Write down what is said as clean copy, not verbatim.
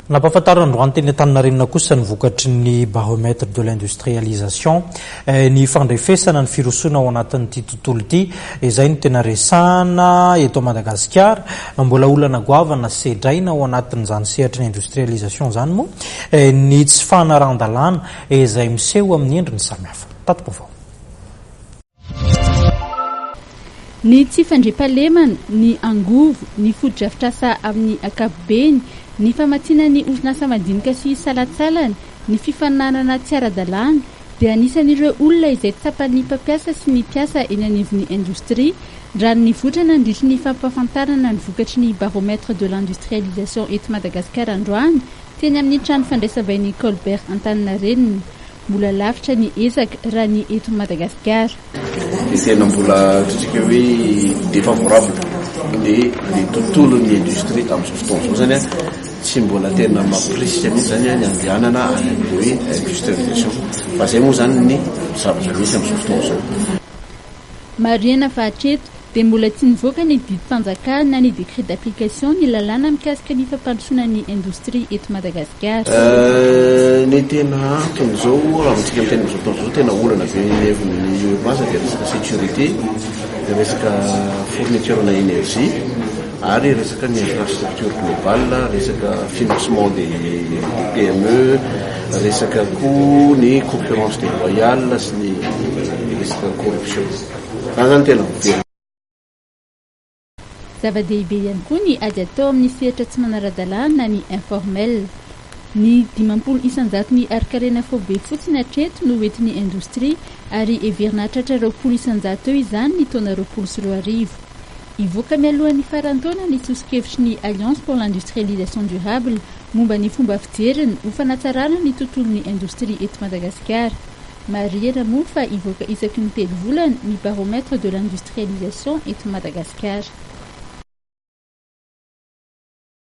Nampahafantarina androany teny Antaninarenina kosa ny vokatry ny Baromètre de l'industrialisation, ny fandrefesana ny firosoana ao anatin'ity tontolo ity, izay no tena resahana eto Madagasikara. Mbola olana goavana sedraina ao anatin'izany sehatry ny industrialisation izany moa ny tsy fanarahan-dalàna izay miseho amin'ny endriny samihafa. Tati-baovao. Ny tsy fandriampahalemana, ny angovo, ny fotodrafitrasa amin'ny ankapobeny, ny famatsiana ny orinasa madinika sy salantsalany, ny fifaninanana tsy ara-dalàna dia anisan'ireo olona izay tsapan'ny mpampiasa sy ny mpiasa eny anivon'ny indostria raha ny nivoitra nandritry ny fampahafantarana ny vokatry ny Baromètre de l'industrialisation eto Madagasikara androany teny amin'ny trano fandraisam-bahiny Colbert Antaninarenina. Mbola lavitra ny ezaka raha ny eto Madagasikara. Dia tena mbola ataontsika hoe défavorable ny ny tontolon'ny industrie amin'izao fotoana izao zany an, tsy mbola tena mampirisika mihitsy zany ny andehanana any amin'ilay hoe industrialisation fa izay moa zany ny zavatra misy amin'izao fotoana izao. Marihana fa hatreto dia mbola tsy nivoaka ny didim-panjakana na ny décret d'application ny lalàna mikasika ny fampandrosoana ny indostria eto Madagasikara. Ny tena antony izao, raha vao tsika miteny amin'izao fotoana izao, tena olana be ny orinasa dia resaka sécurité, resaka fourniture-na énergie ary resaka ny infrastructure globale, resaka financement des PME, resaka koa ny concurrence déloyale sy ny resaka corruption. Zany zany tena miverina. Zava-dehibe ihany koa ny ady atao amin'ny sehatra tsy manara-dalàna na ny informel. Ny 50 isan-jaton'ny harin-karena faobe fotsiny hatreto no hoentin'ny indostria ary heverina hahatratra 20% eo izany ny taona 2020. Hivoaka mialohan'ny faran'ny taona ny soso-kevitry ny Alliance pour l'industrialisation durable momba ny fomba fijeriny ho fanatsarana ny tontolon'ny indostria eto Madagasikara. Marihana moa fa hivoaka isaky ny telo volana ny Baromètre de l'industrialisation eto Madagasikara.